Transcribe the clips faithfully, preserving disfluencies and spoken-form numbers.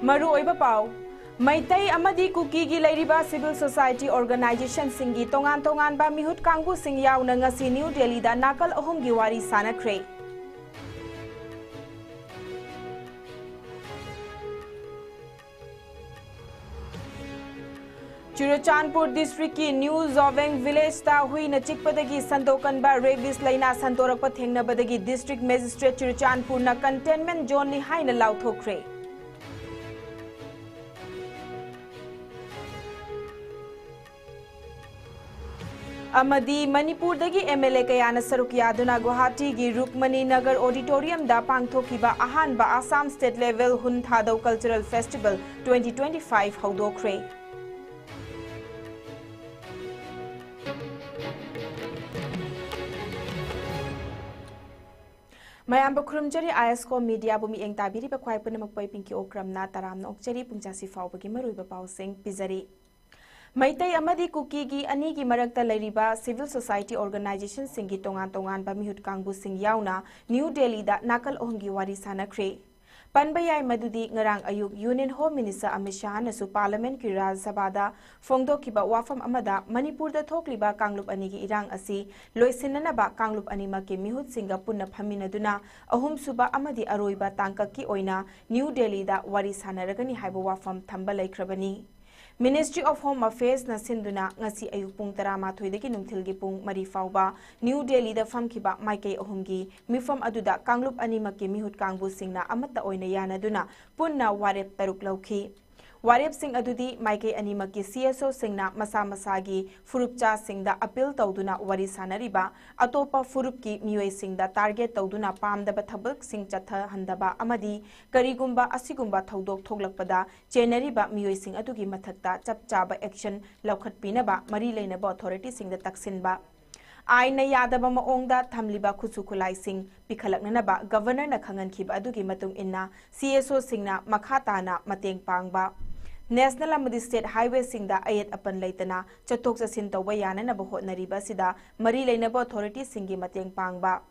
ꯃꯔꯨꯑꯣꯏꯕ ꯄꯥꯎ꯫ ꯃꯩꯇꯩ ꯑꯃꯗꯤ ꯀꯨꯀꯤꯒꯤ ꯂꯩꯔꯤꯕ civil society organizationꯁꯤꯡꯒꯤ ꯇꯣꯉꯥꯟ ꯇꯣꯉꯥꯟꯕ ꯃꯤꯍꯨꯠ ꯀꯥꯡꯕꯨꯁꯤꯡ ꯌꯥꯎꯅ ꯉꯁꯤ ꯅ꯭ꯌꯨ ꯗꯦꯜꯂꯤꯗ ꯅꯥꯀꯜ ꯑꯍꯨꯝꯒꯤ ꯋꯥꯔꯤ ꯁꯥꯟꯅꯈ꯭ꯔꯦ꯫ ꯆꯨꯔꯆꯥꯟꯄꯨꯔ districtꯀꯤ ꯅ꯭ꯌꯨ ꯖꯣꯕꯦꯡ villageꯇ ꯍꯨꯏꯅ ꯆꯤꯛꯄꯗꯒꯤ ꯁꯟꯗꯣꯛꯀꯟꯕ rabies ꯂꯩꯅꯥ ꯁꯟꯗꯣꯔꯛꯄ ꯊꯦꯡꯅꯕꯗꯒꯤ district magistrate ꯆꯨꯔꯆꯥꯟꯄꯨꯔꯅ containment zoneꯅꯤ ꯍꯥꯏꯅ ꯂꯥꯎꯊꯣꯛꯈ꯭ꯔꯦ꯫ ꯑꯃꯗꯤ ꯃꯅꯤꯄꯨꯔꯗꯒꯤ MLA ꯀꯌꯥꯅ ꯁꯔꯨꯛ ꯌꯥꯗꯨꯅ ꯒꯨꯋꯥꯍꯥꯇꯤꯒꯤ ꯔꯨꯛꯃꯅꯤ ꯅꯒꯔ auditoriumꯗ ꯄꯥꯡꯊꯣꯛꯈꯤꯕ ꯑꯍꯥꯟꯕ Assam State Level ꯍꯨꯟ ꯊꯥꯗꯧ Cultural Festival twenty twenty-five ꯍꯧꯗꯣꯛꯈ꯭ꯔꯦ꯫ ꯃꯌꯥꯝꯕꯨ ꯈꯨꯔꯨꯝꯖꯔꯤ, ISCO mediaꯕꯨ ꯃꯤꯠꯌꯦꯡ ꯇꯥꯕꯤꯔꯤꯕ ꯈ꯭ꯋꯥꯏ ꯄꯨꯝꯅꯃꯛꯄꯨ ꯑꯩ ꯄꯤꯡꯀꯤ ꯑꯣꯀ꯭ꯔꯝꯅ ꯇꯔꯥꯝꯅ ꯑꯣꯛꯆꯔꯤ꯫ ꯄꯨꯡ ꯆꯥꯁꯤ ꯐꯥꯎꯕꯒꯤ ꯃꯔꯨꯑꯣꯏꯕ ꯄꯥꯎꯁꯤꯡ ꯄꯤꯖꯔꯤ꯫ ꯃꯩꯇꯩ ꯑꯃꯗꯤ ꯀꯨꯀꯤꯒꯤ ꯑꯅꯤꯒꯤ ꯃꯔꯛꯇ ꯂꯩꯔꯤꯕ civil society organizationꯁꯤꯡꯒꯤ ꯇꯣꯉꯥꯟ ꯇꯣꯉꯥꯟꯕ ꯃꯤꯍꯨꯠ ꯀꯥꯡꯕꯨꯁꯤꯡ ꯌꯥꯎꯅ ꯅ꯭ꯌꯨ ꯗꯦꯜꯂꯤꯗ ꯅꯥꯀꯜ ꯑꯍꯨꯝꯒꯤ ꯋꯥꯔꯤ ꯁꯥꯟꯅꯈ꯭ꯔꯦ꯫ ꯄꯟꯕ ꯌꯥꯏ ꯃꯗꯨꯗꯤ ꯉꯔꯥꯡ ꯑꯌꯨꯛ Union Home Minister ꯑꯃꯤꯠ ꯁꯥꯍꯅꯁꯨ Parliamentꯀꯤ ꯔꯥꯖ꯭ꯌ ꯁꯚꯥꯗ ꯐꯣꯡꯗꯣꯛꯈꯤꯕ ꯋꯥꯐꯝ ꯑꯃꯗ ꯃꯅꯤꯄꯨꯔꯗ ꯊꯣꯛꯂꯤꯕ ꯀꯥꯡꯂꯨꯞ ꯑꯅꯤꯒꯤ ꯏꯔꯥꯡ ꯑꯁꯤ ꯂꯣꯏꯁꯤꯟꯅꯅꯕ ꯀꯥꯡꯂꯨꯞ ꯑꯅꯤꯃꯛꯀꯤ ꯃꯤꯍꯨꯠꯁꯤꯡꯒ ꯄꯨꯟꯅ ꯐꯝꯃꯤꯟꯅꯗꯨꯅ ꯑꯍꯨꯝꯁꯨꯕ ꯑꯃꯗꯤ ꯑꯔꯣꯏꯕ ꯇꯥꯡꯀꯛꯀꯤ ꯑꯣꯏꯅ ꯅ꯭ꯌꯨ ꯗꯦꯜꯂꯤꯗ ꯋꯥꯔꯤ ꯁꯥꯟꯅꯔꯒꯅꯤ ꯍꯥꯏꯕ ꯋꯥꯐꯝ ꯊꯝꯕ ꯂꯩꯈ꯭ꯔꯕꯅꯤ꯫ Ministry of Home Affairsꯅ ꯁꯤꯟꯗꯨꯅ ꯉꯁꯤ ꯑꯌꯨꯛ ꯄꯨꯡ ꯇꯔꯥꯃꯥꯊꯣꯏꯗꯒꯤ ꯅꯨꯡꯊꯤꯜꯒꯤ ꯄꯨꯡ ꯃꯔꯤ ꯐꯥꯎꯕ ꯅ꯭ꯌꯨ ꯗꯦꯜꯂꯤꯗ ꯐꯝꯈꯤꯕ ꯃꯥꯏꯀꯩ ꯑꯍꯨꯝꯒꯤ ꯃꯤꯐꯝ ꯑꯗꯨꯗ ꯀꯥꯡꯂꯨꯞ ꯑꯅꯤꯃꯛꯀꯤ ꯃꯤꯍꯨꯠ ꯀꯥꯡꯕꯨꯁꯤꯡꯅ ꯑꯃꯠꯇ ꯑꯣꯏꯅ ꯌꯥꯅꯗꯨꯅ ꯄꯨꯟꯅ ꯋꯥꯔꯦꯞ ꯇꯔꯨꯛ ꯂꯧꯈꯤ꯫ ꯋꯥꯔꯦꯞꯁꯤꯡ ꯑꯗꯨꯗꯤ ꯃꯥꯏꯀꯩ ꯑꯅꯤꯃꯛꯀꯤ CSOꯁꯤꯡꯅ ꯃꯁꯥ ꯃꯁꯥꯒꯤ ꯐꯨꯔꯨꯞꯆꯥꯁꯤꯡꯗ appeal ꯇꯧꯗꯨꯅ ꯋꯥꯔꯤ ꯁꯥꯅꯔꯤꯕ ꯑꯇꯣꯞꯄ ꯐꯨꯔꯨꯞꯀꯤ ꯃꯤꯑꯣꯏꯁꯤꯡꯗ target ꯇꯧꯗꯨꯅ ꯄꯥꯝꯗꯕ ꯊꯕꯛꯁꯤꯡ ꯆꯠꯊꯍꯟꯗꯕ ꯑꯃꯗꯤ ꯀꯔꯤꯒꯨꯝꯕ ꯑꯁꯤꯒꯨꯝꯕ ꯊꯧꯗꯣꯛ ꯊꯣꯛꯂꯛꯄꯗ ꯆꯦꯟꯅꯔꯤꯕ ꯃꯤꯑꯣꯏꯁꯤꯡ ꯑꯗꯨꯒꯤ ꯃꯊꯛꯇ ꯆꯞ ꯆꯥꯕ action ꯂꯧꯈꯠꯄꯤꯅꯕ ꯃꯔꯤ ꯂꯩꯅꯕ authorityꯁꯤꯡꯗ ꯇꯛꯁꯤꯟꯕ꯫ ꯑꯥꯏꯟꯅ ꯌꯥꯗꯕ ꯃꯑꯣꯡꯗ ꯊꯝꯂꯤꯕ ꯈꯨꯠꯁꯨ ꯈꯨꯠꯂꯥꯏꯁꯤꯡ ꯄꯤꯈꯠꯂꯛꯅꯅꯕ Governorꯅ ꯈꯪꯍꯟꯈꯤꯕ ꯑꯗꯨꯒꯤ ꯃꯇꯨꯡ ꯏꯟꯅ CSOꯁꯤꯡꯅ ꯃꯈꯥ ꯇꯥꯅ ꯃꯇꯦꯡ ꯄꯥꯡꯕ꯫ National ꯑꯃꯗꯤ State Highwayꯁꯤꯡꯗ ꯑꯌꯦꯠ ꯑꯄꯟ ꯂꯩꯇꯅ ꯆꯠꯊꯣꯛ ꯆꯠꯁꯤꯟ ꯇꯧꯕ ꯌꯥꯅꯅꯕ ꯍꯣꯠꯅꯔꯤꯕ ꯑꯁꯤꯗ ꯃꯔꯤ ꯂꯩꯅꯕ authorityꯁꯤꯡꯒꯤ ꯃꯇꯦꯡ ꯄꯥꯡꯕ꯫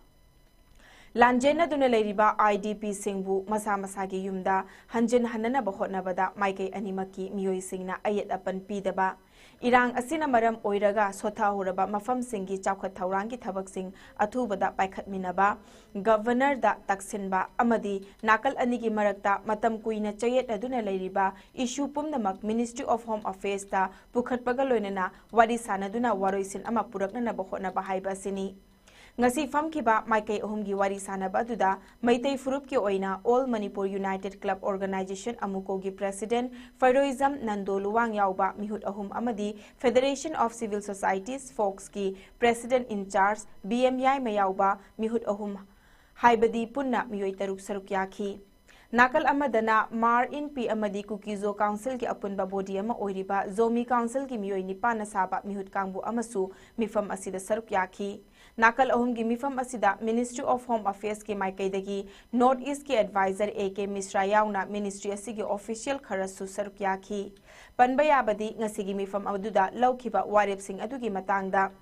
ꯂꯥꯟꯖꯦꯟꯅꯗꯨꯅ ꯂꯩꯔꯤꯕ IDPꯁꯤꯡꯕꯨ ꯃꯁꯥ ꯃꯁꯥꯒꯤ ꯌꯨꯝꯗ ꯍꯟꯖꯤꯟ ꯍꯟꯅꯅꯕ ꯍꯣꯠꯅꯕꯗ ꯃꯥꯏꯀꯩ ꯑꯅꯤꯃꯛꯀꯤ ꯃꯤꯑꯣꯏꯁꯤꯡꯅ ꯑꯌꯦꯠ ꯑꯄꯟ ꯄꯤꯗꯕ, ꯏꯔꯥꯡ ꯑꯁꯤꯅ ꯃꯔꯝ ꯑꯣꯏꯔꯒ ꯁꯣꯊꯍꯧꯔꯕ ꯃꯐꯝꯁꯤꯡꯒꯤ ꯆꯥꯎꯈꯠ ꯊꯧꯔꯥꯡꯒꯤ ꯊꯕꯛꯁꯤꯡ ꯑꯊꯨꯕꯗ ꯄꯥꯏꯈꯠꯃꯤꯟꯅꯕ, ꯒꯚꯔꯅꯔꯗ ꯇꯛꯁꯤꯟꯕ ꯑꯃꯗꯤ ꯅꯥꯀꯜ ꯑꯅꯤꯒꯤ ꯃꯔꯛꯇ ꯃꯇꯝ ꯀꯨꯏꯅ ꯆꯌꯦꯠꯅꯗꯨꯅ ꯂꯩꯔꯤꯕ issue ꯄꯨꯝꯅꯃꯛ Ministry of Home Affairsꯇ ꯄꯨꯈꯠꯄꯒ ꯂꯣꯏꯅꯅ ꯋꯥꯔꯤ ꯁꯥꯅꯗꯨꯅ ꯋꯥꯔꯣꯏꯁꯤꯟ ꯑꯃ ꯄꯨꯔꯛꯅꯅꯕ ꯍꯣꯠꯅꯕ ꯍꯥꯏꯕ ꯑꯁꯤꯅꯤ꯫ ꯉꯁꯤ ꯐꯝꯈꯤꯕ ꯃꯥꯏꯀꯩ ꯑꯍꯨꯝꯒꯤ ꯋꯥꯔꯤ ꯁꯥꯅꯕ ꯑꯗꯨꯗ ꯃꯩꯇꯩ ꯐꯨꯔꯨꯞꯀꯤ ꯑꯣꯏꯅ All Manipur United Club Organisation, ꯑꯃꯨꯀꯣꯒꯤ President ꯐꯩꯔꯣꯏꯖꯝ Nando Luwang ꯌꯥꯎꯕ ꯃꯤꯍꯨꯠ ꯑꯍꯨꯝ ꯑꯃꯗꯤ Federation of Civil Societies, ꯐꯣꯛꯁꯀꯤ President in Charge B M Yaima ꯌꯥꯎꯕ ꯃꯤꯍꯨꯠ ꯑꯍꯨꯝ, ꯍꯥꯏꯕꯗꯤ ꯄꯨꯟꯅ ꯃꯤꯑꯣꯏ ꯇꯔꯨꯛ ꯁꯔꯨꯛ ꯌꯥꯈꯤ꯫ ꯅꯥꯀꯜ ꯑꯃꯗꯅ ꯃꯥꯔ ꯏꯟꯄꯤ ꯑꯃꯗꯤ ꯀꯨꯀꯤꯖꯣ ꯀꯥꯎꯟꯁꯤꯜꯒꯤ ꯑꯄꯨꯟꯕ ꯕꯣꯗꯤ ꯑꯃ ꯑꯣꯏꯔꯤꯕ ꯖꯣꯃꯤ ꯀꯥꯎꯟꯁꯤꯜꯒꯤ ꯃꯤꯑꯣꯏ ꯅꯤꯄꯥꯟꯅ ꯁꯥꯕ ꯃꯤꯍꯨꯠ ꯀꯥꯡꯕꯨ ꯑꯃꯁꯨ ꯃꯤꯐꯝ ꯑꯁꯤꯗ ꯁꯔꯨꯛ ꯌꯥꯈꯤ꯫ ꯅꯥꯀꯜ ꯑꯍꯨꯝꯒꯤ ꯃꯤꯐꯝ ꯑꯁꯤꯗ Ministry of Home Affairsꯀꯤ ꯃꯥꯏꯀꯩꯗꯒꯤ North Eastꯀꯤ Advisor ꯑꯦ ꯀꯦ ꯃꯤꯁ꯭ꯔꯥ ꯌꯥꯎꯅ ministry ꯑꯁꯤꯒꯤ official ꯈꯔꯁꯨ ꯁꯔꯨꯛ ꯌꯥꯈꯤ꯫ ꯄꯟꯕ ꯌꯥꯕꯗꯤ ꯉꯁꯤꯒꯤ ꯃꯤꯐꯝ ꯑꯗꯨꯗ ꯂꯧꯈꯤꯕ ꯋꯥꯔꯦꯞꯁꯤꯡ ꯑꯗꯨꯒꯤ ꯃꯇꯥꯡꯗ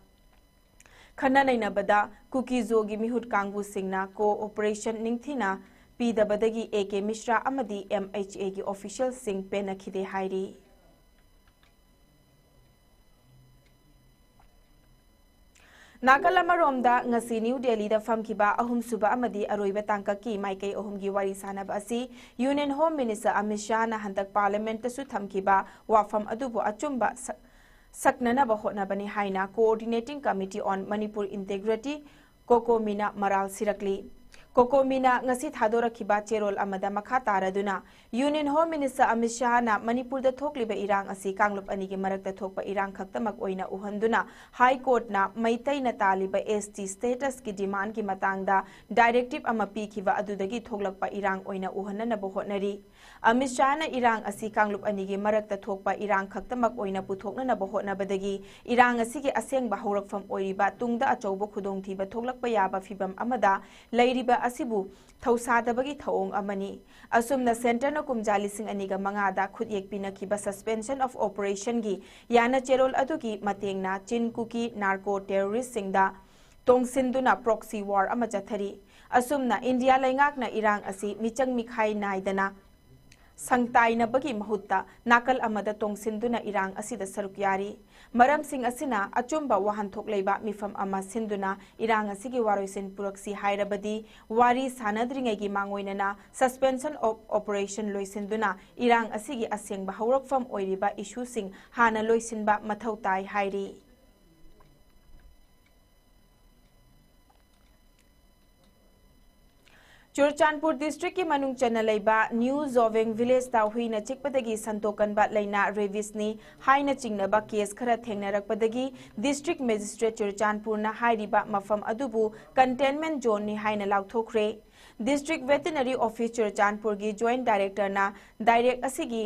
ꯈꯟꯅ ꯅꯩꯅꯕꯗ ꯀꯨꯀꯤꯖꯣꯒꯤ ꯃꯤꯍꯨꯠ ꯀꯥꯡꯕꯨꯁꯤꯡꯅ cooperation ꯅꯤꯡꯊꯤꯅ ꯄꯤꯗꯕꯗꯒꯤ ꯑꯦ ꯀꯦ ꯃꯤꯁ꯭ꯔꯥ ꯑꯃꯗꯤ MHAꯒꯤ officialꯁꯤꯡ ꯄꯦꯟꯅꯈꯤꯗꯦ ꯍꯥꯏꯔꯤ꯫ ꯅꯥꯀꯜ ꯑꯃꯔꯣꯝꯗ ꯉꯁꯤ ꯅ꯭ꯌꯨ ꯗꯦꯜꯂꯤꯗ ꯐꯝꯈꯤꯕ ꯑꯍꯨꯝꯁꯨꯕ ꯑꯃꯗꯤ ꯑꯔꯣꯏꯕ ꯇꯥꯡꯀꯛꯀꯤ ꯃꯥꯏꯀꯩ ꯑꯍꯨꯝꯒꯤ ꯋꯥꯔꯤ ꯁꯥꯅꯕ ꯑꯁꯤ Union Home Minister ꯑꯃꯤꯠ ꯁꯥꯍꯅ ꯍꯟꯗꯛ Parliamentꯇꯁꯨ ꯊꯝꯈꯤꯕ ꯋꯥꯐꯝ ꯑꯗꯨꯕꯨ ꯑꯆꯨꯝꯕ ꯁꯛ-, ꯁꯛꯅꯅꯕ ꯍꯣꯠꯅꯕꯅꯤ ꯍꯥꯏꯅ Coordinating Committee on Manipur Integrity, ꯀꯣꯀꯣꯃꯤꯅ ꯃꯔꯥꯜ ꯁꯤꯔꯛꯂꯤ꯫ ꯀꯣꯀꯣꯃꯤꯅ ꯉꯁꯤ ꯊꯥꯗꯣꯔꯛꯈꯤꯕ ꯆꯦꯔꯣꯜ ꯑꯃꯗ ꯃꯈꯥ ꯇꯥꯔꯗꯨꯅ, Union Home Minister ꯑꯃꯤꯠ ꯁꯥꯍꯅ ꯃꯅꯤꯄꯨꯔꯗ ꯊꯣꯛꯂꯤꯕ ꯏꯔꯥꯡ ꯑꯁꯤ ꯀꯥꯡꯂꯨꯞ ꯑꯅꯤꯒꯤ ꯃꯔꯛꯇ ꯊꯣꯛꯄ ꯏꯔꯥꯡ ꯈꯛꯇꯃꯛ ꯑꯣꯏꯅ ꯎꯍꯟꯗꯨꯅ, High Courtꯅ ꯃꯩꯇꯩꯅ ꯇꯥꯜꯂꯤꯕ ST statusꯀꯤ demandꯀꯤ ꯃꯇꯥꯡꯗ directive ꯑꯃ ꯄꯤꯈꯤꯕ ꯑꯗꯨꯗꯒꯤ ꯊꯣꯛꯂꯛꯄ ꯏꯔꯥꯡ ꯑꯣꯏꯅ ꯎꯍꯟꯅꯅꯕ ꯍꯣꯠꯅꯔꯤ꯫ ꯑꯃꯤꯠ ꯁꯥꯍꯅ ꯏꯔꯥꯡ ꯑꯁꯤ ꯀꯥꯡꯂꯨꯞ ꯑꯅꯤꯒꯤ ꯃꯔꯛꯇ ꯊꯣꯛꯄ ꯏꯔꯥꯡ ꯈꯛꯇꯃꯛ ꯑꯣꯏꯅ ꯄꯨꯊꯣꯛꯅꯅꯕ ꯍꯣꯠꯅꯕꯗꯒꯤ ꯏꯔꯥꯡ ꯑꯁꯤꯒꯤ ꯑꯁꯦꯡꯕ ꯍꯧꯔꯛꯐꯝ ꯑꯣꯏꯔꯤꯕ ꯇꯨꯡꯗ ꯑꯆꯧꯕ ꯈꯨꯗꯣꯡꯊꯤꯕ ꯊꯣꯛꯂꯛꯄ ꯌꯥꯕ ꯐꯤꯚꯝ ꯑꯃꯗ ꯂꯩꯔꯤꯕ ꯑꯁꯤꯕꯨ ꯊꯧꯁꯥꯗꯕꯒꯤ ꯊꯧꯑꯣꯡ ꯑꯃꯅꯤ꯫ ꯑꯁꯨꯝꯅ Centreꯅ ꯀꯨꯝꯖꯥ ꯂꯤꯁꯤꯡ ꯑꯅꯤꯒ ꯃꯉꯥꯗ ꯈꯨꯠꯌꯦꯛ ꯄꯤꯅꯈꯤꯕ Suspension of Operationꯒꯤ ꯌꯥꯅ ꯆꯦꯔꯣꯜ ꯑꯗꯨꯒꯤ ꯃꯇꯦꯡꯅ ꯆꯤꯟ ꯀꯨꯀꯤ narco terroristꯁꯤꯡꯗ ꯇꯣꯡꯁꯤꯟꯗꯨꯅ proxy war ꯑꯃ ꯆꯠꯊꯔꯤ꯫ ꯑꯁꯨꯝꯅ ꯏꯟꯗꯤꯌꯥ ꯂꯩꯉꯥꯛꯅ ꯏꯔꯥꯡ ꯑꯁꯤ ꯃꯤꯆꯪ ꯃꯤꯈꯥꯏ ꯅꯥꯏꯗꯅ ꯁꯪꯇꯥꯏꯅꯕꯒꯤ ꯃꯍꯨꯠꯇ ꯅꯥꯀꯜ ꯑꯃꯗ ꯇꯣꯡꯁꯤꯟꯗꯨꯅ ꯏꯔꯥꯡ ꯑꯁꯤꯗ ꯁꯔꯨꯛ ꯌꯥꯔꯤ꯫ ꯃꯔꯝꯁꯤꯡ ꯑꯁꯤꯅ ꯑꯆꯨꯝꯕ ꯋꯥꯍꯟꯊꯣꯛ ꯂꯩꯕ ꯃꯤꯐꯝ ꯑꯃ ꯁꯤꯟꯗꯨꯅ ꯏꯔꯥꯡ ꯑꯁꯤꯒꯤ ꯋꯥꯔꯣꯏꯁꯤꯟ ꯄꯨꯔꯛꯁꯤ ꯍꯥꯏꯔꯕꯗꯤ ꯋꯥꯔꯤ ꯁꯥꯅꯗ꯭ꯔꯤꯉꯩꯒꯤ ꯃꯥꯡꯑꯣꯏꯅꯅ suspension of operation ꯂꯣꯏꯁꯤꯟꯗꯨꯅ ꯏꯔꯥꯡ ꯑꯁꯤꯒꯤ ꯑꯁꯦꯡꯕ ꯍꯧꯔꯛꯐꯝ ꯑꯣꯏꯔꯤꯕ issueꯁꯤꯡ ꯍꯥꯟꯅ ꯂꯣꯏꯁꯤꯟꯕ ꯃꯊꯧ ꯇꯥꯏ ꯍꯥꯏꯔꯤ꯫ ꯆꯨꯔꯆꯥꯟꯄꯨꯔ districtꯀꯤ ꯃꯅꯨꯡ ꯆꯟꯅ ꯂꯩꯕ New Joveng villageꯇ ꯍꯨꯏꯅ ꯆꯤꯛꯄꯗꯒꯤ ꯁꯟꯗꯣꯛꯀꯟꯕ ꯂꯩꯅꯥ rabiesꯅꯤ ꯍꯥꯏꯅ ꯆꯤꯡꯅꯕ case ꯈꯔ ꯊꯦꯡꯅꯔꯛꯄꯗꯒꯤ district magistrate ꯆꯨꯔꯆꯥꯟꯄꯨꯔꯅ ꯍꯥꯏꯔꯤꯕ ꯃꯐꯝ ꯑꯗꯨꯕꯨ containment zoneꯅꯤ ꯍꯥꯏꯅ ꯂꯥꯎꯊꯣꯛꯈ꯭ꯔꯦ꯫ District Veterinary Office ꯆꯨꯔꯆꯥꯟꯄꯨꯔꯒꯤ joint directorꯅ direct ꯑꯁꯤꯒꯤ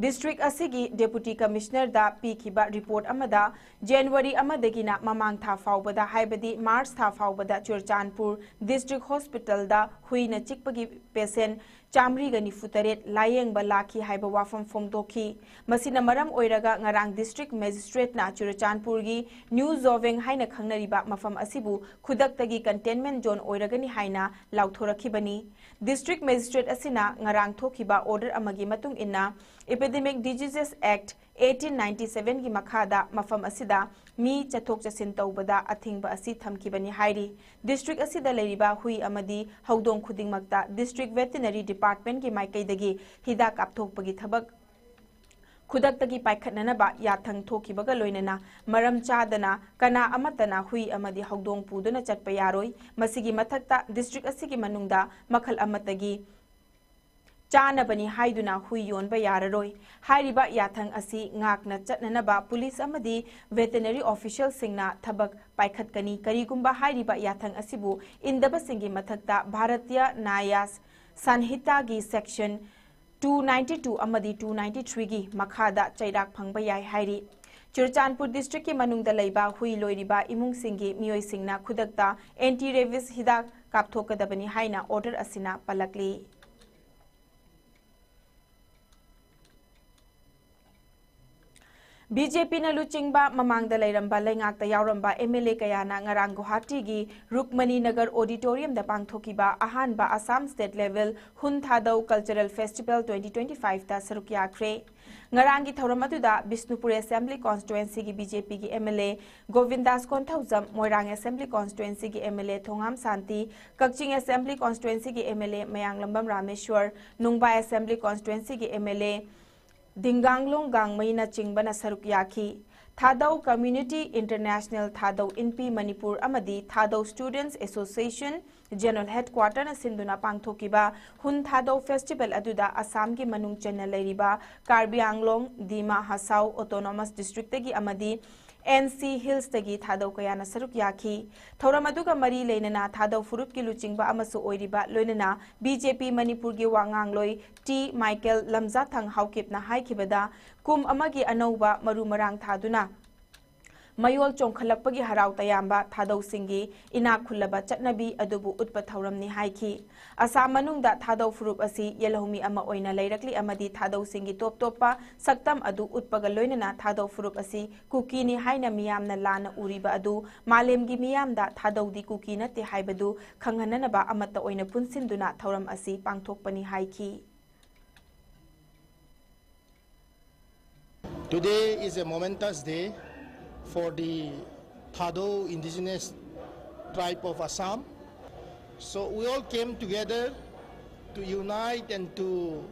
district ꯑꯁꯤꯒꯤ deputy commissionerꯗ ꯄꯤꯈꯤꯕ report ꯑꯃꯗ January ꯑꯃꯗꯒꯤꯅ ꯃꯃꯥꯡ ꯊꯥ ꯐꯥꯎꯕꯗ, ꯍꯥꯏꯕꯗꯤ March ꯊꯥ ꯐꯥꯎꯕꯗ ꯆꯨꯔꯆꯥꯟꯄꯨꯔ district hospitalꯗ ꯍꯨꯏꯅ ꯆꯤꯛꯄꯒꯤ patient ꯆꯥꯃꯔꯤꯒ ꯅꯤꯐꯨ ꯇꯔꯦꯠ ꯂꯥꯌꯦꯡꯕ ꯂꯥꯛꯈꯤ ꯍꯥꯏꯕ ꯋꯥꯐꯝ ꯐꯣꯡꯗꯣꯛꯈꯤ꯫ ꯃꯁꯤꯅ ꯃꯔꯝ ꯑꯣꯏꯔꯒ ꯉꯔꯥꯡ district magistrateꯅ ꯆꯨꯔꯆꯥꯟꯄꯨꯔꯒꯤ New Joveng ꯍꯥꯏꯅ ꯈꯪꯅꯔꯤꯕ ꯃꯐꯝ ꯑꯁꯤꯕꯨ ꯈꯨꯗꯛꯇꯒꯤ containment zone ꯑꯣꯏꯔꯒꯅꯤ ꯍꯥꯏꯅ ꯂꯥꯎꯊꯣꯔꯛꯈꯤꯕꯅꯤ꯫ District magistrate ꯑꯁꯤꯅ ꯉꯔꯥꯡ ꯊꯣꯛꯈꯤꯕ order ꯑꯃꯒꯤ ꯃꯇꯨꯡ ꯏꯟꯅ Epidemic Diseases Act eighteen ninety sevenꯒꯤ ꯃꯈꯥꯗ ꯃꯐꯝ ꯑꯁꯤꯗ ꯃꯤ ꯆꯠꯊꯣꯛ ꯆꯠꯁꯤꯟ ꯇꯧꯕꯗ ꯑꯊꯤꯡꯕ ꯑꯁꯤ ꯊꯝꯈꯤꯕꯅꯤ ꯍꯥꯏꯔꯤ꯫ District ꯑꯁꯤꯗ ꯂꯩꯔꯤꯕ ꯍꯨꯏ ꯑꯃꯗꯤ ꯍꯧꯗꯣꯡ ꯈꯨꯗꯤꯡꯃꯛꯇ District Veterinary Departmentꯀꯤ ꯃꯥꯏꯀꯩꯗꯒꯤ ꯍꯤꯗꯥꯛ ꯀꯥꯞꯊꯣꯛꯄꯒꯤ ꯊꯕꯛ ꯈꯨꯗꯛꯇꯒꯤ ꯄꯥꯏꯈꯠꯅꯅꯕ ꯌꯥꯊꯪ ꯊꯣꯛꯈꯤꯕꯒ ꯂꯣꯏꯅꯅ ꯃꯔꯝ ꯆꯥꯗꯅ ꯀꯅꯥ ꯑꯃꯠꯇꯅ ꯍꯨꯏ ꯑꯃꯗꯤ ꯍꯧꯗꯣꯡ ꯄꯨꯗꯨꯅ ꯆꯠꯄ ꯌꯥꯔꯣꯏ꯫ ꯃꯁꯤꯒꯤ ꯃꯊꯛꯇ district ꯑꯁꯤꯒꯤ ꯃꯅꯨꯡꯗ ꯃꯈꯜ ꯑꯃꯠꯇꯒꯤ ꯆꯥꯅꯕꯅꯤ ꯍꯥꯏꯗꯨꯅ ꯍꯨꯏ ꯌꯣꯟꯕ ꯌꯥꯔꯔꯣꯏ꯫ ꯍꯥꯏꯔꯤꯕ ꯌꯥꯊꯪ ꯑꯁꯤ ꯉꯥꯛꯅ ꯆꯠꯅꯅꯕ police ꯑꯃꯗꯤ veterinary officialꯁꯤꯡꯅ ꯊꯕꯛ ꯄꯥꯏꯈꯠꯀꯅꯤ꯫ ꯀꯔꯤꯒꯨꯝꯕ ꯍꯥꯏꯔꯤꯕ ꯌꯥꯊꯪ ꯑꯁꯤꯕꯨ ꯏꯟꯗꯕꯁꯤꯡꯒꯤ ꯃꯊꯛꯇ Bharatiya Nyaya Sanhitaꯒꯤ section two ninety two ꯑꯃꯗꯤ two ninety threeꯒꯤ ꯃꯈꯥꯗ ꯆꯩꯔꯥꯛ ꯐꯪꯕ ꯌꯥꯏ ꯍꯥꯏꯔꯤ꯫ ꯆꯨꯔꯆꯥꯟꯄꯨꯔ districtꯀꯤ ꯃꯅꯨꯡꯗ ꯂꯩꯕ ꯍꯨꯏ ꯂꯣꯏꯔꯤꯕ ꯏꯃꯨꯡꯁꯤꯡꯒꯤ ꯃꯤꯑꯣꯏꯁꯤꯡꯅ ꯈꯨꯗꯛꯇ anti rabies ꯍꯤꯗꯥꯛ ꯀꯥꯞꯊꯣꯛꯀꯗꯕꯅꯤ ꯍꯥꯏꯅ order ꯑꯁꯤꯅ ꯄꯜꯂꯛꯂꯤ꯫ ꯕꯤ ꯖꯦ ꯄꯤꯅ ꯂꯨꯆꯤꯡꯕ ꯃꯃꯥꯡꯗ ꯂꯩꯔꯝꯕ ꯂꯩꯉꯥꯛꯇ ꯌꯥꯎꯔꯝꯕ ꯑꯦꯝ ꯑꯦꯜ ꯑꯦ ꯀꯌꯥꯅ ꯉꯔꯥꯡ ꯒꯨꯋꯥꯍꯥꯇꯤꯒꯤ ꯔꯨꯛꯃꯅꯤ ꯅꯒꯔ ꯑꯣꯗꯤꯇꯣꯔꯤꯌꯝꯗ ꯄꯥꯡꯊꯣꯛꯈꯤꯕ ꯑꯍꯥꯟꯕ ꯑꯁꯥꯝ ꯁ꯭ꯇꯦꯠ ꯂꯦꯚꯦꯜ ꯍꯨꯟ Thadou cultural festival twenty twenty ꯐꯥꯏꯚꯇ ꯁꯔꯨꯛ ꯌꯥꯈ꯭ꯔꯦ꯫ ꯉꯔꯥꯡꯒꯤ ꯊꯧꯔꯝ ꯑꯗꯨꯗ ꯕꯤꯁꯅꯨꯄꯨꯔ ꯑꯦꯁꯦꯝꯕ꯭ꯂꯤ ꯀꯣꯟꯁꯇꯤꯇ꯭ꯋꯦꯟꯁꯤꯒꯤ ꯕꯤ ꯖꯦ ꯄꯤꯒꯤ M L A Govindas Konthoujam, Moirang assembly ꯀꯣꯟꯁꯇꯤꯇ꯭ꯋꯦꯟꯁꯤꯒꯤ M L A Thongam Shanti, Kakching assembly ꯀꯣꯟꯁꯇꯤꯇ꯭ꯋꯦꯟꯁꯤꯒꯤ M L A Mayanglambam Rameshwar, Nungbai assembly ꯀꯣꯟꯁꯇꯤꯇ꯭ꯋꯦꯟꯁꯤꯒꯤ ꯑꯦꯝ ꯑꯦꯜ ꯑꯦ ꯗꯤꯡꯒꯥꯡꯂꯣꯡ ꯒꯥꯡꯃꯩꯅꯆꯤꯡꯕꯅ ꯁꯔꯨꯛ ꯌꯥꯈꯤ꯫ ꯊꯥꯗꯧ ꯀꯝꯃ꯭ꯌꯨꯅꯤꯇꯤ ꯏꯟꯇꯔꯅꯦꯁꯅꯦꯜ, ꯊꯥꯗꯧ ꯏꯟꯄꯤ ꯃꯅꯤꯄꯨꯔ ꯑꯃꯗꯤ ꯊꯥꯗꯧ ꯁ꯭ꯇꯨꯗꯦꯟꯠꯁ ꯑꯦꯁꯣꯁꯤꯌꯦꯁꯟ ꯖꯦꯅꯔꯦꯜ ꯍꯦꯗꯀ꯭ꯋꯥꯇꯔꯅ ꯁꯤꯟꯗꯨꯅ ꯄꯥꯡꯊꯣꯛꯈꯤꯕ ꯍꯨꯟ ꯊꯥꯗꯧ ꯐꯦꯁꯇꯤꯚꯦꯜ ꯑꯗꯨꯗ ꯑꯁꯥꯝꯒꯤ ꯃꯅꯨꯡ ꯆꯟꯅ ꯂꯩꯔꯤꯕ ꯀꯥꯔꯕꯤ ꯑꯪꯂꯣꯡ, ꯗꯤꯃꯥ ꯍꯁꯥꯎ ꯑꯣꯇꯣꯅꯣꯃꯁ ꯗꯤꯁꯇ꯭ꯔꯤꯛꯇꯒꯤ ꯑꯃꯗꯤ ꯑꯦꯟ ꯁꯤ ꯍꯤꯜꯁꯇꯒꯤ ꯊꯥꯗꯧ ꯀꯌꯥꯅ ꯁꯔꯨꯛ ꯌꯥꯈꯤ꯫ ꯊꯧꯔꯝ ꯑꯗꯨꯒ ꯃꯔꯤ ꯂꯩꯅꯅ ꯊꯥꯗꯧ ꯐꯨꯔꯨꯞꯀꯤ ꯂꯨꯆꯤꯡꯕ ꯑꯃꯁꯨ ꯑꯣꯏꯔꯤꯕ ꯂꯣꯏꯅꯅ ꯕꯤ ꯖꯦ ꯄꯤ ꯃꯅꯤꯄꯨꯔꯒꯤ ꯋꯥ ꯉꯥꯡꯂꯣꯏ ꯇꯤ ꯃꯥꯏꯀꯦꯜ ꯂꯝꯖꯥꯊꯪ ꯍꯥꯎꯀꯤꯞꯅ ꯍꯥꯏꯈꯤꯕꯗ, ꯀꯨꯝ ꯑꯃꯒꯤ ꯑꯅꯧꯕ ꯃꯔꯨ ꯃꯔꯥꯡ ꯊꯥꯗꯨꯅ ꯃꯌꯣꯜ ꯆꯣꯡꯈꯠꯂꯛꯄꯒꯤ ꯍꯔꯥꯎ ꯇꯌꯥꯝꯕ ꯊꯥꯗꯧꯁꯤꯡꯒꯤ ꯏꯅꯥꯛ ꯈꯨꯜꯂꯕ ꯆꯠꯅꯕꯤ ꯑꯗꯨꯕꯨ ꯎꯠꯄ ꯊꯧꯔꯝꯅꯤ ꯍꯥꯏꯈꯤ꯫ ꯑꯁꯥꯝ ꯃꯅꯨꯡꯗ ꯊꯥꯗꯧ ꯐꯨꯔꯨꯞ ꯑꯁꯤ ꯌꯦꯜꯍꯧꯃꯤ ꯑꯃ ꯑꯣꯏꯅ ꯂꯩꯔꯛꯂꯤ ꯑꯃꯗꯤ ꯊꯥꯗꯧꯁꯤꯡꯒꯤ ꯇꯣꯞ ꯇꯣꯞꯄ ꯁꯛꯇꯝ ꯑꯗꯨ ꯎꯠꯄꯒ ꯂꯣꯏꯅꯅ ꯊꯥꯗꯧ ꯐꯨꯔꯨꯞ ꯑꯁꯤ ꯀꯨꯀꯤꯅꯤ ꯍꯥꯏꯅ ꯃꯤꯌꯥꯝꯅ ꯂꯥꯟꯅ ꯎꯔꯤꯕ ꯑꯗꯨ ꯃꯥꯂꯦꯝꯒꯤ ꯃꯤꯌꯥꯝꯗ ꯊꯥꯗꯧꯗꯤ ꯀꯨꯀꯤ ꯅꯠꯇꯦ ꯍꯥꯏꯕꯗꯨ ꯈꯪꯍꯟꯅꯅꯕ ꯑꯃꯠꯇ ꯑꯣꯏꯅ ꯄꯨꯟꯁꯤꯟꯗꯨꯅ ꯊꯧꯔꯝ ꯑꯁꯤ ꯄꯥꯡꯊꯣꯛꯄꯅꯤ ꯍꯥꯏꯈꯤ꯫ Today is a momentous day for the Thado indigenous tribe of Assam. So we all came together to unite and to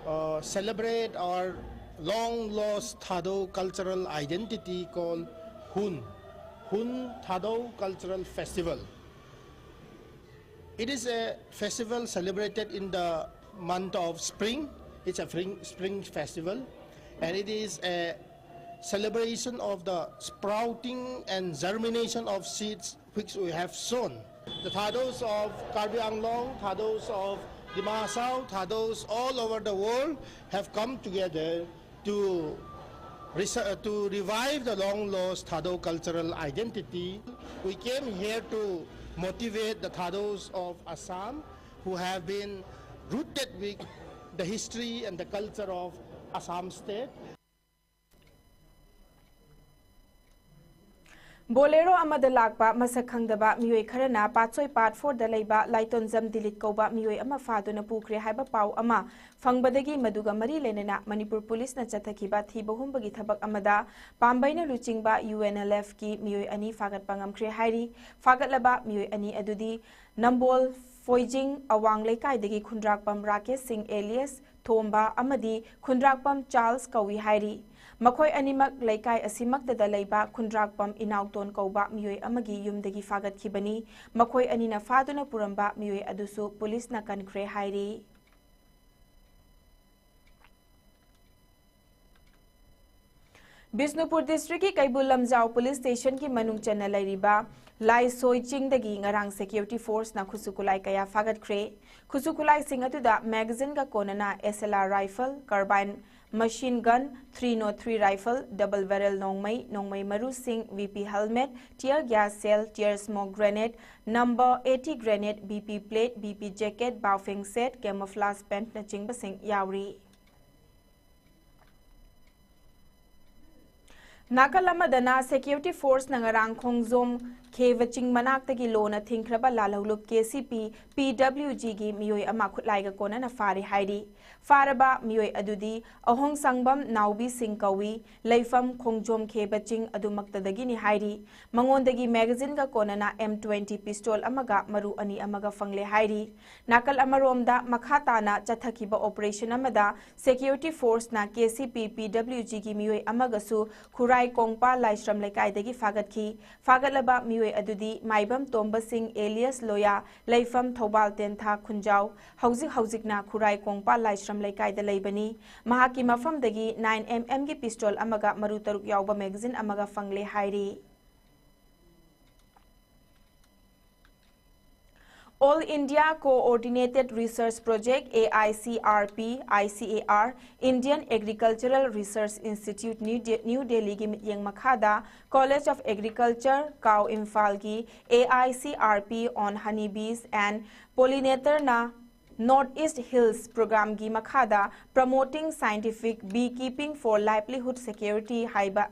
uh, celebrate our long lost Thado cultural identity called Hun, Hun Thado Cultural Festival. It is a festival celebrated in the month of spring. It's a spring, spring festival, and it is a celebration of the sprouting and germination of seeds which we have sown. The Thados of Karbi Anglong, Thados of Dima Hasao, Thados all over the world have come together to, to revive the long lost Thado cultural identity. We came here to motivate the Thados of Assam who have been rooted with the history and the culture of Assam state. ꯕꯣꯂꯦꯔꯣ ꯑꯃꯗ ꯂꯥꯛꯄ ꯃꯁꯛ ꯈꯪꯗꯕ ꯃꯤꯑꯣꯏ ꯈꯔꯅ ꯄꯥꯠꯁꯣꯏ ꯄꯥꯠ ꯐꯣꯔꯗ ꯂꯩꯕ ꯂꯥꯏꯇꯣꯟꯖꯝ delete ꯀꯧꯕ ꯃꯤꯑꯣꯏ ꯑꯃ ꯐꯥꯗꯨꯅ ꯄꯨꯈ꯭ꯔꯦ ꯍꯥꯏꯕ ꯄꯥꯎ ꯑꯃ ꯐꯪꯕꯗꯒꯤ ꯃꯗꯨꯒ ꯃꯔꯤ ꯂꯩꯅꯅ ꯃꯅꯤꯄꯨꯔ ꯄꯨꯂꯤꯁꯅ ꯆꯠꯊꯈꯤꯕ ꯊꯤꯕ ꯍꯨꯝꯕꯒꯤ ꯊꯕꯛ ꯑꯃꯗ ꯄꯥꯝꯕꯩꯅ ꯂꯨꯆꯤꯡꯕ ꯌꯨ ꯑꯦꯟ ꯑꯦꯜ ꯑꯦꯐꯀꯤ ꯃꯤꯑꯣꯏ ꯑꯅꯤ ꯐꯥꯒꯠꯄ ꯉꯝꯈ꯭ꯔꯦ ꯍꯥꯏꯔꯤ꯫ ꯐꯥꯒꯠꯂꯕ ꯃꯤꯑꯣꯏ ꯑꯅꯤ ꯑꯗꯨꯗꯤ ꯅꯝꯕꯣꯜ ꯐꯣꯏꯖꯤꯡ ꯑꯋꯥꯡ ꯂꯩꯀꯥꯏꯗꯒꯤ ꯈꯨꯟꯗ꯭ꯔꯥꯛꯄꯝ ꯔꯥꯀꯦꯁ ꯁꯤꯡ ꯑꯦꯂꯤꯌꯁ ꯊꯣꯝꯕ ꯑꯃꯗꯤ ꯈꯨꯟꯗ꯭ꯔꯥꯛꯄꯝ ꯆꯥꯔꯜꯁ ꯀꯧꯏ ꯍꯥꯏꯔꯤ꯫ ꯃꯈꯣꯏ ꯑꯅꯤꯃꯛ ꯂꯩꯀꯥꯏ ꯑꯁꯤꯃꯛꯇꯗ ꯂꯩꯕ ꯈꯨꯟꯗ꯭ꯔꯥꯛꯄꯝ ꯏꯅꯥꯎꯇꯣꯟ ꯀꯧꯕ ꯃꯤꯑꯣꯏ ꯑꯃꯒꯤ ꯌꯨꯝꯗꯒꯤ ꯐꯥꯒꯠꯈꯤꯕꯅꯤ꯫ ꯃꯈꯣꯏ ꯑꯅꯤꯅ ꯐꯥꯗꯨꯅ ꯄꯨꯔꯝꯕ ꯃꯤꯑꯣꯏ ꯑꯗꯨꯁꯨ ꯄꯨꯂꯤꯁꯅ ꯀꯟꯈ꯭ꯔꯦ ꯍꯥꯏꯔꯤ꯫ ꯕꯤꯁꯅꯨꯄꯨꯔ ꯗꯤꯁꯇ꯭ꯔꯤꯛꯀꯤ ꯀꯩꯕꯨꯜ ꯂꯝꯖꯥꯎ ꯄꯨꯂꯤꯁ ꯁ꯭ꯇꯦꯁꯟꯒꯤ ꯃꯅꯨꯡ ꯆꯟꯅ ꯂꯩꯔꯤꯕ ꯂꯥꯏꯁꯣꯏ ꯆꯤꯡꯗꯒꯤ ꯉꯔꯥꯡ ꯁꯦꯀ꯭ꯌꯨꯔꯤꯇꯤ ꯐꯣꯔꯁꯅ ꯈꯨꯠꯁꯨ ꯈꯨꯠꯂꯥꯏ ꯀꯌꯥ ꯐꯥꯒꯠꯈ꯭ꯔꯦ꯫ ꯈꯨꯠꯁꯨ ꯈꯨꯠꯂꯥꯏꯁꯤꯡ ꯑꯗꯨꯗ ꯃꯦꯒꯥꯖꯤꯟꯒ ꯀꯣꯟꯅꯅ S L R rifle, carbine machine gun, three not three rifle, double barrel ꯅꯣꯡꯃꯩ, ꯅꯣꯡꯃꯩ ꯃꯔꯨꯁꯤꯡ, V P helmet, tear gas shell, tear smoke grenade, number eighty grenade, V P plate, V P jacket, Baofeng set, camouflage ꯄꯦꯟꯠꯅꯆꯤꯡꯕꯁꯤꯡ ꯌꯥꯎꯔꯤ꯫ ꯅꯥꯀꯜ ꯑꯃꯗꯅ security ꯐꯣꯔꯁꯅ ꯉꯔꯥꯡ ꯈꯣꯡꯖꯣꯝ ꯈꯦꯕ ꯆꯤꯡ ꯃꯅꯥꯛꯇꯒꯤ ꯂꯣꯅ ꯊꯤꯡꯈ꯭ꯔꯕ ꯂꯥꯜꯍꯧꯂꯨꯞ K C ꯄꯤ ꯄꯤ W ꯖꯤꯒꯤ ꯃꯤꯑꯣꯏ ꯑꯃ ꯈꯨꯠꯂꯥꯏꯒ ꯀꯣꯟꯅꯅ ꯐꯥꯔꯦ ꯍꯥꯏꯔꯤ꯫ ꯐꯥꯔꯕ ꯃꯤꯑꯣꯏ ꯑꯗꯨꯗꯤ ꯑꯍꯣꯡ ꯁꯪꯕꯝ ꯅꯥꯎꯕꯤꯁꯤꯡ ꯀꯧꯏ, ꯂꯩꯐꯝ ꯈꯣꯡꯖꯣꯝ ꯈꯦꯕ ꯆꯤꯡ ꯑꯗꯨꯃꯛꯇꯗꯒꯤꯅꯤ ꯍꯥꯏꯔꯤ꯫ ꯃꯉꯣꯟꯗꯒꯤ ꯃꯦꯒꯥꯖꯤꯟꯒ ꯀꯣꯟꯅꯅ ꯑꯦꯝ ꯇ꯭ꯋꯦꯟꯇꯤ ꯄꯤꯁꯇꯣꯜ ꯑꯃꯒ ꯃꯔꯨ ꯑꯅꯤ ꯑꯃꯒ ꯐꯪꯂꯦ ꯍꯥꯏꯔꯤ꯫ ꯅꯥꯀꯜ ꯑꯃꯔꯣꯝꯗ ꯃꯈꯥ ꯇꯥꯅ ꯆꯠꯊꯈꯤꯕ ꯑꯣꯄꯔꯦꯁꯟ ꯑꯃꯗ ꯁꯦꯀ꯭ꯌꯨꯔꯤꯇꯤ ꯐꯣꯔꯁꯅ ꯀꯦ ꯁꯤ ꯄꯤ ꯄꯤ ꯗꯕ꯭ꯂꯤꯎ ꯖꯤꯒꯤ ꯃꯤꯑꯣꯏ ꯑꯃꯒꯁꯨ ꯈꯨꯔꯥꯏ ꯀꯣꯡꯄꯥꯜ ꯂꯥꯏꯁ꯭ꯔꯝ ꯂꯩꯀꯥꯏꯗꯒꯤ ꯐꯥꯒꯠꯈꯤ꯫ ꯐꯥꯒꯠꯂꯕ ꯃꯤꯑꯣꯏ ꯑꯗꯨꯗꯤ ꯃꯥꯏꯕꯝ ꯇꯣꯝꯕ ꯁꯤꯡ ꯑꯦꯂꯤꯌꯁ ꯂꯣꯌꯥ, ꯂꯩꯐꯝ ꯊꯧꯕꯥꯜ ꯇꯦꯟꯊꯥ ꯈꯨꯟꯖꯥꯎ, ꯍꯧꯖꯤꯛ ꯍꯧꯖꯤꯛꯅ ꯈꯨꯔꯥꯏ ꯀꯣꯡꯄꯥꯜ ꯂꯥꯏꯁ꯭ꯔꯝ ꯂꯩꯀꯥꯏꯗ ꯂꯩꯕꯅꯤ꯫ ꯃꯍꯥꯛꯀꯤ ꯃꯐꯝꯗꯒꯤ ꯅꯥꯏꯟ ꯑꯦꯝ ꯑꯦꯝꯒꯤ ꯄꯤꯁꯇꯣꯜ ꯑꯃꯒ ꯃꯔꯨ ꯇꯔꯨꯛ ꯌꯥꯎꯕ ꯃꯦꯒꯥꯖꯤꯟ ꯑꯃꯒ ꯐꯪꯂꯦ ꯍꯥꯏꯔꯤ꯫ All India Coordinated Research Project, A I C R P, I C A R, Indian Agricultural Research Institute, New De-, New Delhi ꯒꯤ ꯃꯤꯠꯌꯦꯡ ꯃꯈꯥꯗ College of Agriculture, ꯀꯥꯎ ꯏꯝꯐꯥꯜꯒꯤ A I C R P on Honey Bees and Pollinator ꯅ North East Hills Program ꯒꯤ ꯃꯈꯥꯗ Promoting Scientific Beekeeping for Livelihood Security ꯍꯥꯏꯕ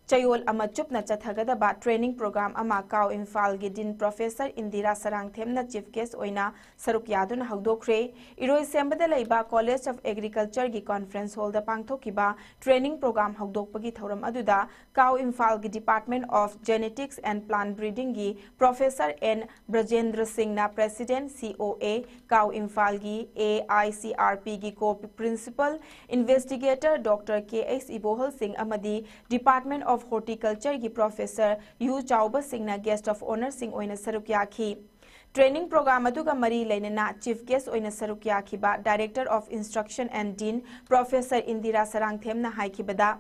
ꯆꯌꯣꯜ ꯑꯃ ꯆꯨꯞꯅ ꯆꯠꯊꯒꯗꯕ training program ꯑꯃ ꯀꯥꯎ ꯏꯝꯐꯥꯜꯒꯤ Dean Professor Indira Sarangthemꯅ chief guest ꯑꯣꯏꯅ ꯁꯔꯨꯛ ꯌꯥꯗꯨꯅ ꯍꯧꯗꯣꯛꯈ꯭ꯔꯦ꯫ ꯏꯔꯣꯏꯁꯦꯝꯕꯗ ꯂꯩꯕ College of Agricultureꯒꯤ conference hallꯗ ꯄꯥꯡꯊꯣꯛꯈꯤꯕ training program ꯍꯧꯗꯣꯛꯄꯒꯤ ꯊꯧꯔꯝ ꯑꯗꯨꯗ ꯀꯥꯎ ꯏꯝꯐꯥꯜꯒꯤ Department of Genetics and Plant Breedingꯒꯤ Professor N ꯕ꯭ꯔꯖꯦꯟꯗ꯭ꯔ ꯁꯤꯡꯅ President C O A, ꯀꯥꯎ ꯏꯝꯐꯥꯜꯒꯤ A I C R Pꯒꯤ co-principal investigator Doctor K H ꯏꯕꯣꯍꯜ ꯁꯤꯡ ꯑꯃꯗꯤ Department of Horticultureꯒꯤ Professor ꯌꯨ ꯆꯥꯎꯕ ꯁꯤꯡꯅ guest of honourꯁꯤꯡ ꯑꯣꯏꯅ ꯁꯔꯨꯛ ꯌꯥꯈꯤ꯫ Training program ꯑꯗꯨꯒ ꯃꯔꯤ ꯂꯩꯅꯅ chief guest ꯑꯣꯏꯅ ꯁꯔꯨꯛ ꯌꯥꯈꯤꯕ Director of Instruction and Dean Professor Indira ꯁꯔꯥꯡꯊꯦꯝꯅ ꯍꯥꯏꯈꯤꯕꯗ,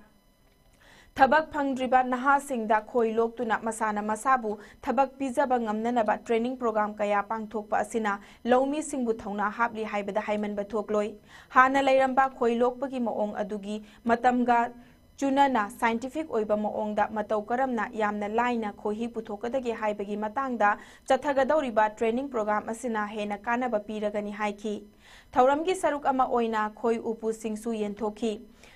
ꯊꯕꯛ ꯐꯪꯗ꯭ꯔꯤꯕ ꯅꯍꯥꯁꯤꯡꯗ ꯈꯣꯏ ꯂꯣꯛꯇꯨꯅ ꯃꯁꯥꯅ ꯃꯁꯥꯕꯨ ꯊꯕꯛ ꯄꯤꯖꯕ ꯉꯝꯅꯅꯕ training program ꯀꯌꯥ ꯄꯥꯡꯊꯣꯛꯄ ꯑꯁꯤꯅ ꯂꯧꯃꯤꯁꯤꯡꯕꯨ ꯊꯧꯅꯥ ꯍꯥꯞꯂꯤ ꯍꯥꯏꯕꯗ ꯍꯥꯏꯃꯟꯕ ꯊꯣꯛꯂꯣꯏ꯫ ꯍꯥꯟꯅ ꯂꯩꯔꯝꯕ ꯈꯣꯏ ꯂꯣꯛꯄꯒꯤ ꯃꯑꯣꯡ ꯑꯗꯨꯒꯤ ꯃꯇꯝꯒ ꯆꯨꯅꯅ scientific ꯑꯣꯏꯕ ꯃꯑꯣꯡꯗ ꯃꯇꯧ ꯀꯔꯝꯅ ꯌꯥꯝꯅ ꯂꯥꯏꯅ ꯈꯣꯏꯍꯤ ꯄꯨꯊꯣꯛꯀꯗꯒꯦ ꯍꯥꯏꯕꯒꯤ ꯃꯇꯥꯡꯗ ꯆꯠꯊꯒꯗꯧꯔꯤꯕ training program ꯑꯁꯤꯅ ꯍꯦꯟꯅ ꯀꯥꯟꯅꯕ ꯄꯤꯔꯒꯅꯤ ꯍꯥꯏꯈꯤ꯫ ꯊꯧꯔꯝꯒꯤ ꯁꯔꯨꯛ ꯑꯃ ꯑꯣꯏꯅ ꯈꯣꯏ ꯎꯄꯨꯁꯤꯡꯁꯨ ꯌꯦꯟꯊꯣꯛꯈꯤ꯫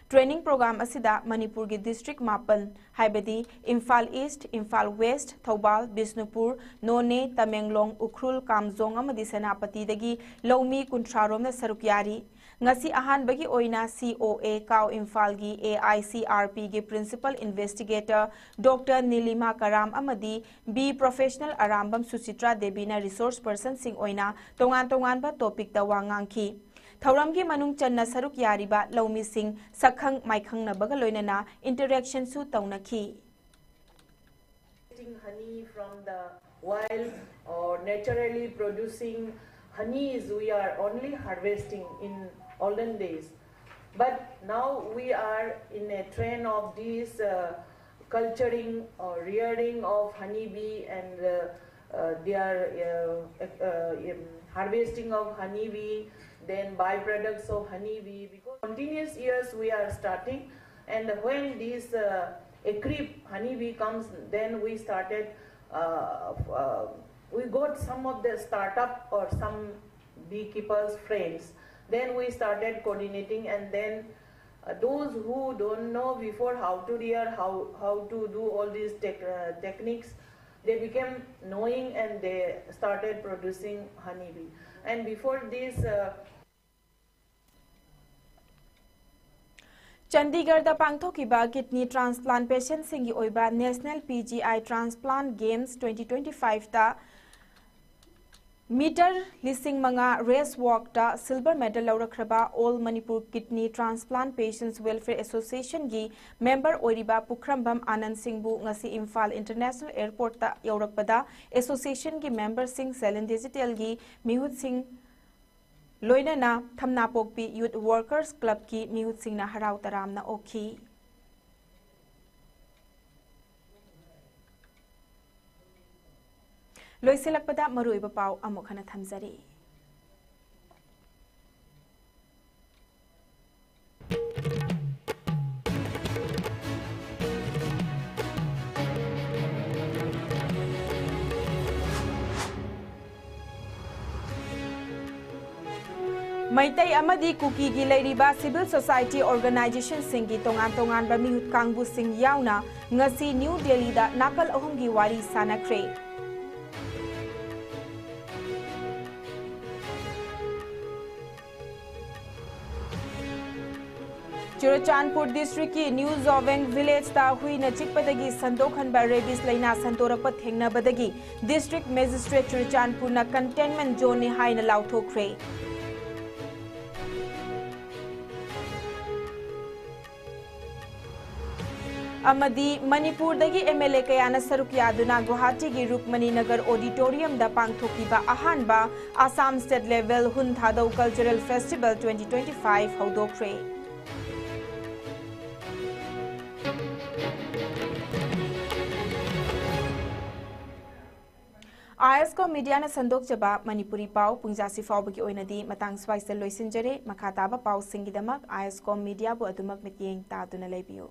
Training program ꯑꯁꯤꯗ ꯃꯅꯤꯄꯨꯔꯒꯤ district ꯃꯥꯄꯟ, ꯍꯥꯏꯕꯗꯤ ꯏꯝꯐꯥꯜ East, ꯏꯝꯐꯥꯜ West, ꯊꯧꯕꯥꯜ, ꯕꯤꯁꯅꯨꯄꯨꯔ, ꯅꯣꯅꯦ, ꯇꯃꯦꯡꯂꯣꯡ, ꯎꯈ꯭ꯔꯨꯜ, ꯀꯥꯝꯖꯣꯡ ꯑꯃꯗꯤ ꯁꯦꯅꯥꯄꯇꯤꯗꯒꯤ ꯂꯧꯃꯤ ꯀꯨꯟꯊ꯭ꯔꯥ ꯔꯣꯝꯅ ꯁꯔꯨꯛ ꯌꯥꯔꯤ꯫ ꯉꯁꯤ ꯑꯍꯥꯟꯕꯒꯤ ꯑꯣꯏꯅ C O A ꯀꯥꯎ ꯏꯝꯐꯥꯜꯒꯤ A I C R Pꯒꯤ Principal Investigator Doctor ꯅꯤꯂꯤꯃꯥ ꯀꯔꯥꯝ ꯑꯃꯗꯤ B Professional ꯑꯔꯥꯝꯕꯝ ꯁꯨꯆꯤꯇ꯭ꯔꯥ ꯗꯦꯕꯤꯅ resource personꯁꯤꯡ ꯑꯣꯏꯅ ꯇꯣꯉꯥꯟ ꯇꯣꯉꯥꯟꯕ topicꯇ ꯋꯥ ꯉꯥꯡꯈꯤ꯫ ꯊꯧꯔꯝꯒꯤ ꯃꯅꯨꯡ ꯆꯟꯅ ꯁꯔꯨꯛ ꯌꯥꯔꯤꯕ ꯂꯧꯃꯤꯁꯤꯡ ꯁꯛꯈꯪ ꯃꯥꯏꯈꯪꯅꯕꯒ ꯂꯣꯏꯅꯅ interactionꯁꯨ ꯇꯧꯅꯈꯤ꯫ Harvesting honey from the wild or naturally producing honeys we are only harvesting in olden days. But now we are in a trend of these uh, culturing or rearing of honeybee and uh, uh, their uh, uh, um, harvesting of honeybee, then byproducts of honeybee. Because continuous years we are starting, and when this uh, a creep honeybee comes, then we started, uh, uh, we got some of the startup or some beekeepers friends. Then we started coordinating, and then Uh, those who don't know before how to rear, how, how to do all these tech, uh, techniques, they became knowing and they started producing honeybee. And before this, uh, ꯆꯟꯗꯤꯒꯔꯗ ꯄꯥꯡꯊꯣꯛꯈꯤꯕ kidney transplant ꯄꯦꯁꯦꯟꯠꯁꯤꯡꯒꯤ ꯑꯣꯏꯕ national P G I transplant games twenty twenty ꯐꯥꯏꯚꯇ metre ꯂꯤꯁꯤꯡ ꯃꯉꯥ race ꯋꯥꯛꯇ silver medal ꯂꯧꯔꯛꯈ꯭ꯔꯕ all Manipur kidney transplant patients welfare ꯑꯦꯁꯣꯁꯤꯌꯦꯁꯟꯒꯤ member ꯑꯣꯏꯔꯤꯕ ꯄꯨꯈ꯭ꯔꯝꯕꯝ ꯑꯥꯅꯟ ꯁꯤꯡꯕꯨ ꯉꯁꯤ ꯏꯝꯐꯥꯜ ꯏꯟꯇꯔꯅꯦꯁꯅꯦꯜ ꯑꯦꯌꯔꯄꯣꯔꯠꯇ ꯌꯧꯔꯛꯄꯗ ꯑꯦꯁꯣꯁꯤꯌꯦꯁꯟꯒꯤ ꯃꯦꯝꯕꯔꯁꯤꯡ, ꯁꯦꯂꯦꯟ ꯗꯤꯖꯤꯇꯦꯜꯒꯤ ꯃꯤꯍꯨꯠꯁꯤꯡ, ꯂꯣꯏꯅꯅ ꯊꯝꯅꯥꯄꯣꯛꯄꯤ ꯌꯨꯠ ꯋꯥꯔꯀꯔꯁ ꯀ꯭ꯂꯕꯀꯤ ꯃꯤꯍꯨꯠꯁꯤꯡꯅ ꯍꯔꯥꯎ ꯇꯔꯥꯝꯅ ꯑꯣꯛꯈꯤ꯫ ꯂꯣꯏꯁꯤꯜꯂꯛꯄꯗ ꯃꯔꯨꯑꯣꯏꯕ ꯄꯥꯎ ꯑꯃꯨꯛ ꯍꯟꯅ ꯊꯝꯖꯔꯤ꯫ ꯃꯩꯇꯩ ꯑꯃꯗꯤ ꯀꯨꯀꯤꯒꯤ ꯂꯩꯔꯤꯕ ꯁꯤꯚꯤꯜ ꯁꯣꯁꯥꯏꯇꯤ ꯑꯣꯔꯒꯅꯥꯏꯖꯦꯁꯟꯁꯤꯡꯒꯤ ꯇꯣꯉꯥꯟ ꯇꯣꯉꯥꯟꯕ ꯃꯤꯍꯨꯠ ꯀꯥꯡꯕꯨꯁꯤꯡ ꯌꯥꯎꯅ ꯉꯁꯤ ꯅ꯭ꯌꯨ ꯗꯦꯜꯂꯤꯗ ꯅꯥꯀꯜ ꯑꯍꯨꯝꯒꯤ ꯋꯥꯔꯤ ꯁꯥꯅꯈ꯭ꯔꯦ꯫ ꯆꯨꯔꯆꯥꯟꯄꯨꯔ ꯗꯤꯁꯇ꯭ꯔꯤꯛꯀꯤ ꯅ꯭ꯌꯨ ꯖꯣꯚꯦꯡ ꯚꯤꯂꯦꯖꯇ ꯍꯨꯏꯅ ꯆꯤꯛꯄꯗꯒꯤ ꯁꯟꯗꯣꯛꯍꯟꯕ ꯔꯦꯕꯤꯁ ꯂꯩꯅꯥ ꯁꯟꯗꯣꯔꯛꯄ ꯊꯦꯡꯅꯕꯗꯒꯤ ꯗꯤꯁꯇ꯭ꯔꯤꯛ ꯃꯦꯖꯤꯁꯇ꯭ꯔꯦꯠ ꯆꯨꯔꯆꯥꯟꯄꯨꯔꯅ ꯀꯟꯇꯦꯟꯃꯦꯟꯠ ꯖꯣꯟꯅꯤ ꯍꯥꯏꯅ ꯂꯥꯎꯊꯣꯛꯈ꯭ꯔꯦ꯫ ꯑꯃꯗꯤ ꯃꯅꯤꯄꯨꯔꯗꯒꯤ ꯑꯦꯝ ꯑꯦꯜ ꯑꯦ ꯀꯌꯥꯅ ꯁꯔꯨꯛ ꯌꯥꯗꯨꯅ ꯒꯨꯋꯥꯍꯥꯇꯤꯒꯤ ꯔꯨꯛꯃꯅꯤ ꯅꯒꯔ ꯑꯣꯗꯤꯇꯣꯔꯤꯌꯝꯗ ꯄꯥꯡꯊꯣꯛꯈꯤꯕ ꯑꯍꯥꯟꯕ ꯑꯁꯥꯝ ꯁ꯭ꯇꯦꯠ ꯂꯦꯚꯦꯜ ꯍꯨꯟ Thadou cultural festival twenty twenty five ꯍꯧꯗꯣꯛꯈ꯭ꯔꯦ꯫ ꯑꯥꯏ ꯑꯦꯁ ꯀꯣꯝ ꯃꯤꯗꯤꯌꯥꯅ ꯁꯟꯗꯣꯛꯆꯕ ꯃꯅꯤꯄꯨꯔꯤ ꯄꯥꯎ ꯄꯨꯡꯖꯥꯁꯤ ꯐꯥꯎꯕꯒꯤ ꯑꯣꯏꯅꯗꯤ ꯃꯇꯥꯡ ꯁ꯭ꯋꯥꯏꯁꯤꯗ ꯂꯣꯏꯁꯤꯟꯖꯔꯦ꯫ ꯃꯈꯥ ꯇꯥꯕ ꯄꯥꯎꯁꯤꯡꯒꯤꯗꯃꯛ ꯑꯥꯏ ꯑꯦꯁ ꯀꯣꯝ ꯃꯤꯗꯤꯌꯥꯕꯨ ꯑꯗꯨꯃꯛ ꯃꯤꯠꯌꯦꯡ ꯇꯥꯗꯨꯅ ꯂꯩꯕꯤꯌꯨ꯫